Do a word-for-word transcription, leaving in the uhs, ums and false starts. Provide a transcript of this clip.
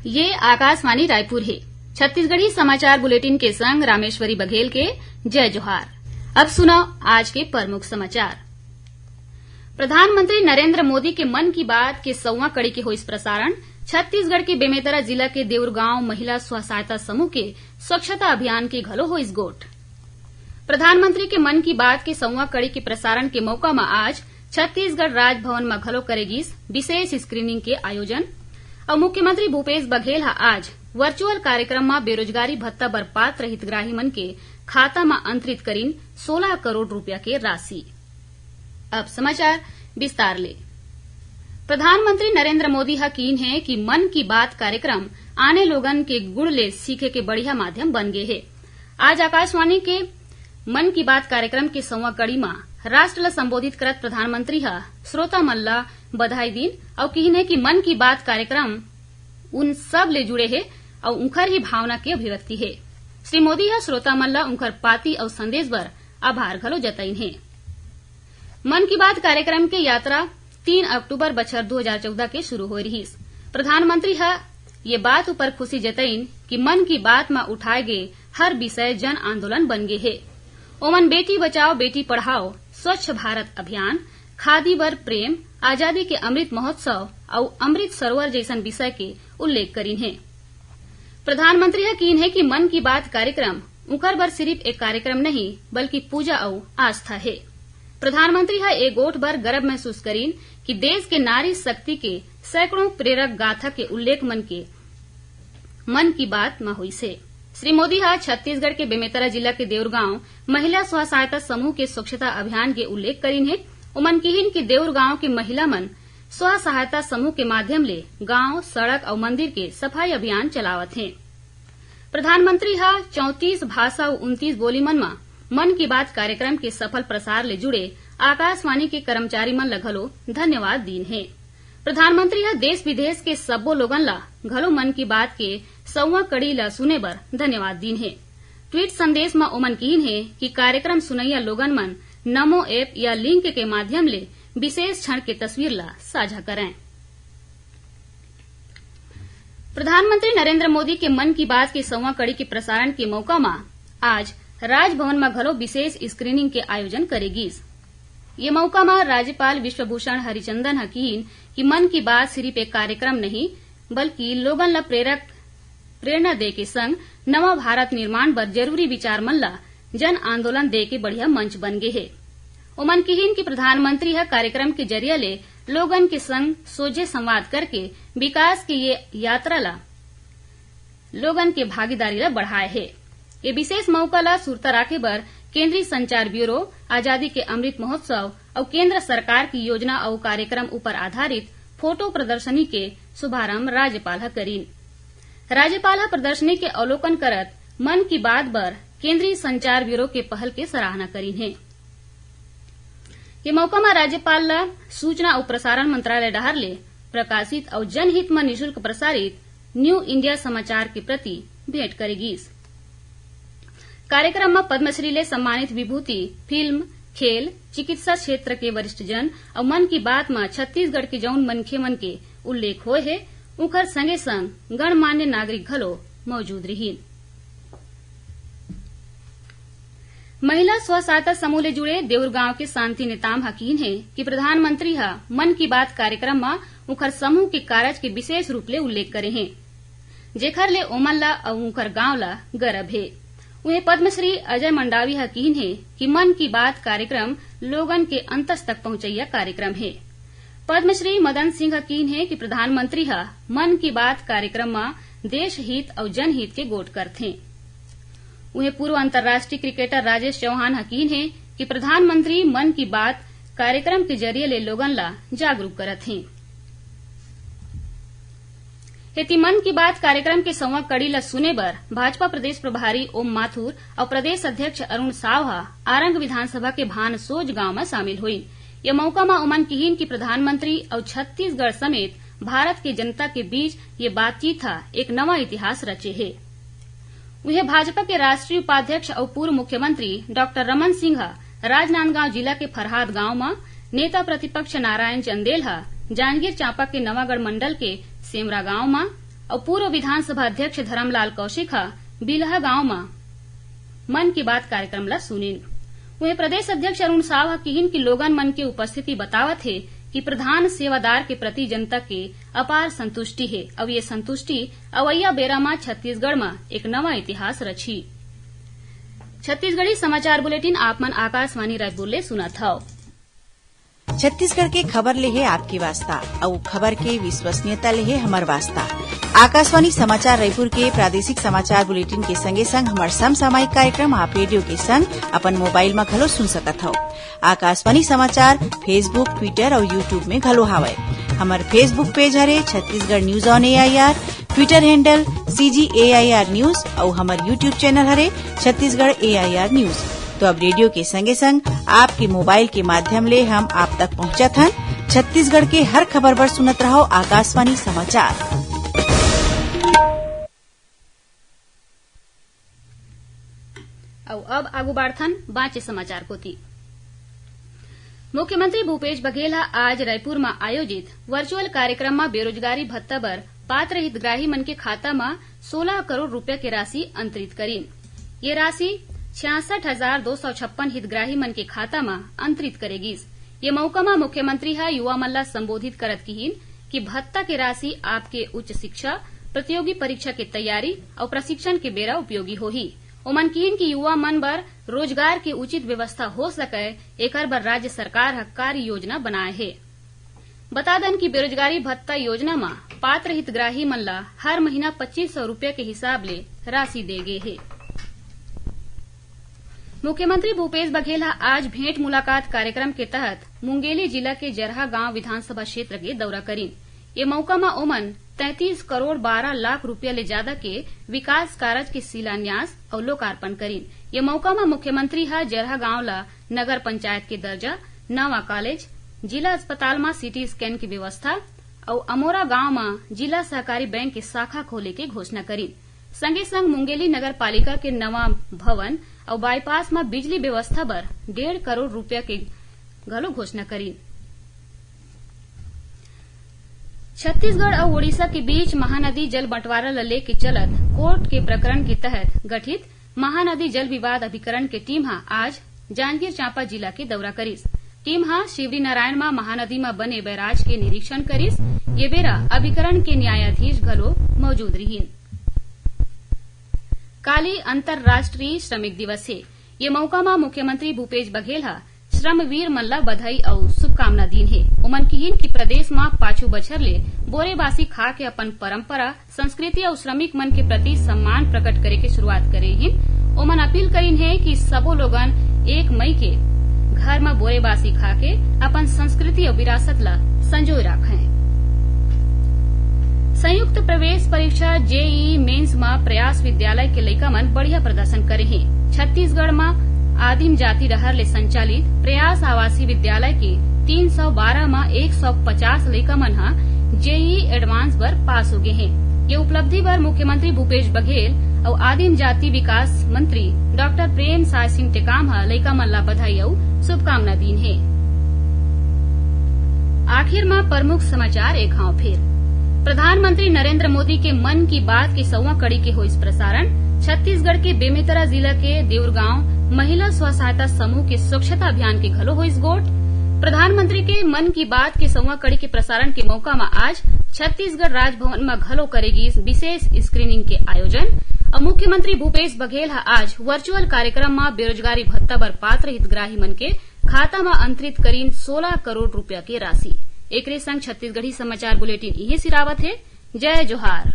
ये आकाशवाणी रायपुर हे। छत्तीसगढ़ी समाचार बुलेटिन के संग रामेश्वरी बघेल के जय जोहार। अब सुनव आज के प्रमुख समाचार। प्रधानमंत्री नरेंद्र मोदी के मन की बात के सौवां कड़ी के होइस प्रसारण। छत्तीसगढ़ के बेमेतरा जिला के देउरगांव महिला स्व सहायता समूह के स्वच्छता अभियान के घलो होइस गोठ। प्रधानमंत्री के मन की बात के सौवां कड़ी के प्रसारण के मौका म आज छत्तीसगढ़ राजभवन म घलो करे गिस विशेष स्क्रीनिंग के आयोजन। अउ मुख्यमंत्री भूपेश बघेल ह आज वर्चुअल कार्यक्रम म बेरोजगारी भत्ता बर पात्र हितग्राही मन के खाता म अंतरित करिन सोलह करोड़ रुपया के राशि। अब समाचार विस्तार ले। प्रधानमंत्री नरेंद्र मोदी ह कीन हे कि मन की बात कार्यक्रम आने लोगन के गुण ले सीखे के बढ़िया माध्यम बन गे हे। आज आकाशवाणी के मन की बात कार्यक्रम के सौवां कड़ी म राष्ट्र ल संबोधित करत प्रधानमंत्री ह श्रोता मन ल बधाई दीन अउ कीन हे कि मन की बात कार्यक्रम उन सब ले जुड़े हे अउ उंखर ही भावना के अभिव्यक्ति हे। श्री मोदी ह श्रोता मन ल उंखर पाती अउ संदेश बर आभार घलो जतईन हे। मन की बात कार्यक्रम के यात्रा तीन अक्टूबर बछर दू हजार चौदह के शुरू होए रिहिस। प्रधानमंत्री ह ये बात ऊपर खुशी जतईन कि मन की बात म उठाए गे हर विषय जन आंदोलन बन गे हे। ओमन बेटी बचाओ, बेटी पढ़ाओ, स्वच्छ भारत अभियान, खादी बर प्रेम, आजादी के अमृत महोत्सव अउ अमृत सरोवर जइसन विषय के उल्लेख करिन हे। प्रधानमंत्री ह कीन हे कि मन की बात कार्यक्रम उंकर बर सिरिफ एक कार्यक्रम नहीं, बल्कि पूजा अउ आस्था हे। प्रधानमंत्री ह ए गोठ बर गर्व महसूस करिन कि देश के नारी शक्ति के सैकड़ों प्रेरक गाथा के उल्लेख मन के मन की बात म होइस हे। श्री मोदी ह छत्तीसगढ़ के बेमेतरा जिला के देउरगांव महिला स्व सहायता समूह के स्वच्छता अभियान के उल्लेख करिन हे। ओमन किहिन कि देउरगांव के महिला मन स्व सहायता समूह के माध्यम ले गांव, सड़क अउ मंदिर के सफाई अभियान चलावत हें। प्रधानमंत्री ह चौंतीस भाषा अउ उनतीस बोली मन म मन की बात कार्यक्रम के सफल प्रसार ले जुड़े आकाशवाणी के कर्मचारी मन ल घलो धन्यवाद दीन हे। प्रधानमंत्री ह देश विदेश के सब्बो लोगन ल घलो मन की बात के सौवां कड़ी ल सुने बर धन्यवाद दीन हे। ट्वीट संदेश म ओमन किहिन हे कि कार्यक्रम सुनइया लोगन मन नमो ऐप या लिंक के माध्यम ले विशेष क्षण के तस्वीर ल साझा करंय। प्रधानमंत्री नरेंद्र मोदी के मन की बात के सौवां कड़ी के प्रसारण के मौका म आज राजभवन म घलो विशेष स्क्रीनिंग के आयोजन करे गिस। ये मौका म राज्यपाल विश्वभूषण हरिचंदन ह किहिन कि मन की बात सिरिफ एक कार्यक्रम नहीं, बल्कि लोगन ल प्रेरक प्रेरणा दे के संग नवा भारत निर्माण बर जरूरी विचार मन ल जन आंदोलन दे के बढ़िया मंच बन गे हे। ओमन किहिन कि प्रधानमंत्री ह कार्यक्रम के जरिया ले लोगन के संग सोझे संवाद करके विकास के ये यात्रा ल लोगन के भागीदारी ल बढ़ाए हे। ये विशेष मौका ल सुरता राखे बर केंद्रीय संचार ब्यूरो, आजादी के अमृत महोत्सव अउ केंद्र सरकार की योजना अउ कार्यक्रम ऊपर आधारित फोटो प्रदर्शनी के शुभारंभ राज्यपाल ह करीन। राज्यपाल ह प्रदर्शनी के अवलोकन करत मन की बात बर केंद्रीय संचार ब्यूरो के पहल के सराहना करीन हे। ये मौका म राज्यपाल ल सूचना अउ प्रसारण मंत्रालय डहार ले प्रकाशित अउ जनहित म निशुल्क प्रसारित न्यू इंडिया समाचार के प्रति भेंट करे गिस। कार्यक्रम म पद्मश्री ले सम्मानित विभूति फिल्म, खेल, चिकित्सा क्षेत्र के वरिष्ठ जन अउ मन की बात म छत्तीसगढ़ के जउन मनखे मन के उल्लेख होए हे, उंखर संगे संग गणमान्य नागरिक घलो मौजूद रिहिन। महिला स्व सहायता समूह ले जुड़े देउरगांव के शांति नेताम ह किहिन हे कि प्रधानमंत्री ह मन की बात कार्यक्रम म उंखर समूह के कारज के विशेष रूप ले उल्लेख करे हे, जेखर ले ओमन ल अउ उंखर गांव ल गरब हे। उहें पद्मश्री अजय मंडावी ह किहिन हे कि मन की बात कार्यक्रम लोगन के अंतस तक पहुंचइया कार्यक्रम हे। पद्मश्री मदन सिंह ह किहिन हे कि प्रधानमंत्री ह मन की बात कार्यक्रम म देश हित अउ जनहित के गोठ करथे। उहें पूर्व अंतर्राष्ट्रीय क्रिकेटर राजेश चौहान ह किहिन हे कि प्रधानमंत्री मन की बात कार्यक्रम के जरिए ले लोगन ला जागरूक करत हें। एती मन की बात कार्यक्रम के सौवां कड़ी ल सुने बर भाजपा प्रदेश प्रभारी ओम माथुर अउ प्रदेश अध्यक्ष अरुण साव ह आरंग विधानसभा के भानसोज गांव म शामिल होइन। ये मौका म ओमन किहीन कि प्रधानमंत्री अउ छत्तीसगढ़ समेत भारत के जनता के बीच ये बातचीत ह एक नवा इतिहास रचे हे। उहें, भाजपा के राष्ट्रीय उपाध्यक्ष अउ पूर्व मुख्यमंत्री डॉक्टर रमन सिंह ह राजनांदगांव जिला के फरहाद गांव म, नेता प्रतिपक्ष नारायण चंदेल ह जांजगीर चांपा के नवागढ़ मंडल के सेमरा गांव म अउ पूर्व विधानसभा अध्यक्ष धरमलाल कौशिक ह बिलहा गांव म मन की बात कार्यक्रम ल सुनिन। उहें, प्रदेश अध्यक्ष अरुण साव ह किहिन कि लोगन मन के उपस्थिति बतावत हे कि प्रधान सेवादार के प्रति जनता के अपार संतुष्टि हे, अउ ये संतुष्टि अवइया बेरा म छत्तीसगढ़ म एक नवा इतिहास रचही। छत्तीसगढ़ी समाचार बुलेटिन आप मन आकाशवाणी रायपुर ले सुनत हव। छत्तीसगढ़ के खबर ले हे आपके वास्ता, अउ खबर के विश्वसनीयता ले हे हमर वास्ता। आकाशवाणी समाचार रायपुर के प्रादेशिक समाचार बुलेटिन के संगे संग हमर समसामयिक कार्यक्रम आप रेडियो के संग अपन मोबाइल म घलो सुन सकत हव। आकाशवाणी समाचार Facebook, Twitter अउ YouTube में घलो हावय। हमर Facebook पेज हरे Chhattisgarh news on AIR, Twitter handle CG AIR news अउ हमर YouTube चैनल हरे छत्तीसगढ़ एआईआर न्यूज। तो अब रेडियो के संगे संग आपके मोबाइल के माध्यम ले हम आप तक पहुंचत हन। छत्तीसगढ़ के हर खबर बर सुनत रहव आकाशवाणी समाचार। अउ अब आगू बाढ़थन बांचे समाचार कोति। मुख्यमंत्री भूपेश बघेल ह आज रायपुर म आयोजित वर्चुअल कार्यक्रम म बेरोजगारी भत्ता बर पात्र हितग्राही मन के खाता म सोलह करोड़ रुपया के राशि अंतरित करीन। ये राशि छियासठ हजार दो सौ छप्पन हितग्राही मन के खाता म अंतरित करे गिस। ये मौका म मुख्यमंत्री ह युवा मन ला संबोधित करत किहिन कि भत्ता के राशि आपके उच्च शिक्षा, प्रतियोगी परीक्षा के तैयारी अउ प्रशिक्षण के बेरा उपयोगी होही। ओमन किहिन कि युवा मन बर रोजगार के उचित व्यवस्था हो सकय, एकर बर राज्य सरकार ह कार्य योजना बनाए हे। बता दन कि बेरोजगारी भत्ता योजना म पात्र हितग्राही मन ला हर महीना पच्चीस सौ रुपया के हिसाब ले राशि दे गे हे। मुख्यमंत्री भूपेश बघेल ह आज भेंट मुलाकात कार्यक्रम के तहत मुंगेली जिला के जरहा गांव विधानसभा क्षेत्र के दौरा करीन। ये मौका म ओमन तैंतीस करोड़ बारह लाख रुपया ले जादा के विकास कारज के शिलान्यास अउ लोकार्पण करीन। ये मौका म मुख्यमंत्री ह जरहा गांव ल नगर पंचायत के दर्जा, नवा कॉलेज, जिला अस्पताल म सीटी स्कैन के व्यवस्था अउ अमोरा गांव म जिला सहकारी बैंक के शाखा खोले के घोषणा करीन। संगे संग मुंगेली नगर पालिका के नवा भवन अउ बाईपास म बिजली व्यवस्था बर डेढ़ करोड़ रुपया के घलो घोषणा करीन। छत्तीसगढ़ अउ ओडिशा के बीच महानदी जल बंटवारा ल लेके चलत कोर्ट के प्रकरण के तहत गठित महानदी जल विवाद अभिकरण के टीम ह आज जांजगीर चांपा जिला के दौरा करिस। टीम ह शिवरीनारायण म महानदी म बने बैराज के निरीक्षण करिस। ये बेरा अभिकरण के न्यायाधीश घलो मौजूद रिहिन। काली अंतर्राष्ट्रीय श्रमिक दिवस हे। ये मौका म मुख्यमंत्री भूपेश बघेल ह श्रमवीर मन ल बधाई अउ शुभकामना दीन हे। ओमन किहिन कि प्रदेश म पाछू बछर ले बोरे बासी खा के अपन परंपरा, संस्कृति अउ श्रमिक मन के प्रति सम्मान प्रकट करे के शुरुआत करे हिन। ओमन अपील करिन हे कि सबो लोगन एक मई के घर म बोरे बासी खा के अपन संस्कृति अउ विरासत ल संजोए राखंय। संयुक्त प्रवेश परीक्षा जेईई मेंस म प्रयास विद्यालय के लइका मन बढ़िया प्रदर्शन करे हे। छत्तीसगढ़ म आदिम जाति डहर ले संचालित प्रयास आवासीय विद्यालय के तीन सौ बारह म एक सौ पचास लइका मन ह जेईई एडवांस बर पास हो गे हे। ये उपलब्धि बर मुख्यमंत्री भूपेश बघेल अउ आदिम जाति विकास मंत्री डॉक्टर प्रेम साय सिंह टेकाम ह लइका मन ला बधाई अउ शुभकामना दीन हे। आखिर म प्रमुख समाचार एक घांव फेर। प्रधानमंत्री नरेंद्र मोदी के मन की बात के सौवां कड़ी के होइस प्रसारण। छत्तीसगढ़ के बेमेतरा जिला के देउरगांव महिला स्व सहायता समूह के स्वच्छता अभियान के घलो होइस गोठ। प्रधानमंत्री के मन की बात के सौवां कड़ी के प्रसारण के मौका म आज छत्तीसगढ़ राजभवन म घलो करे गिस विशेष स्क्रीनिंग के आयोजन। अउ मुख्यमंत्री भूपेश बघेल ह आज वर्चुअल कार्यक्रम म बेरोजगारी भत्ता बर पात्र हितग्राही मन के खाता म अंतरित करीन सोलह करोड़ रुपया के राशि। एकरे संग छत्तीसगढ़ी समाचार बुलेटिन इहें सिरावत हे। जय जोहार।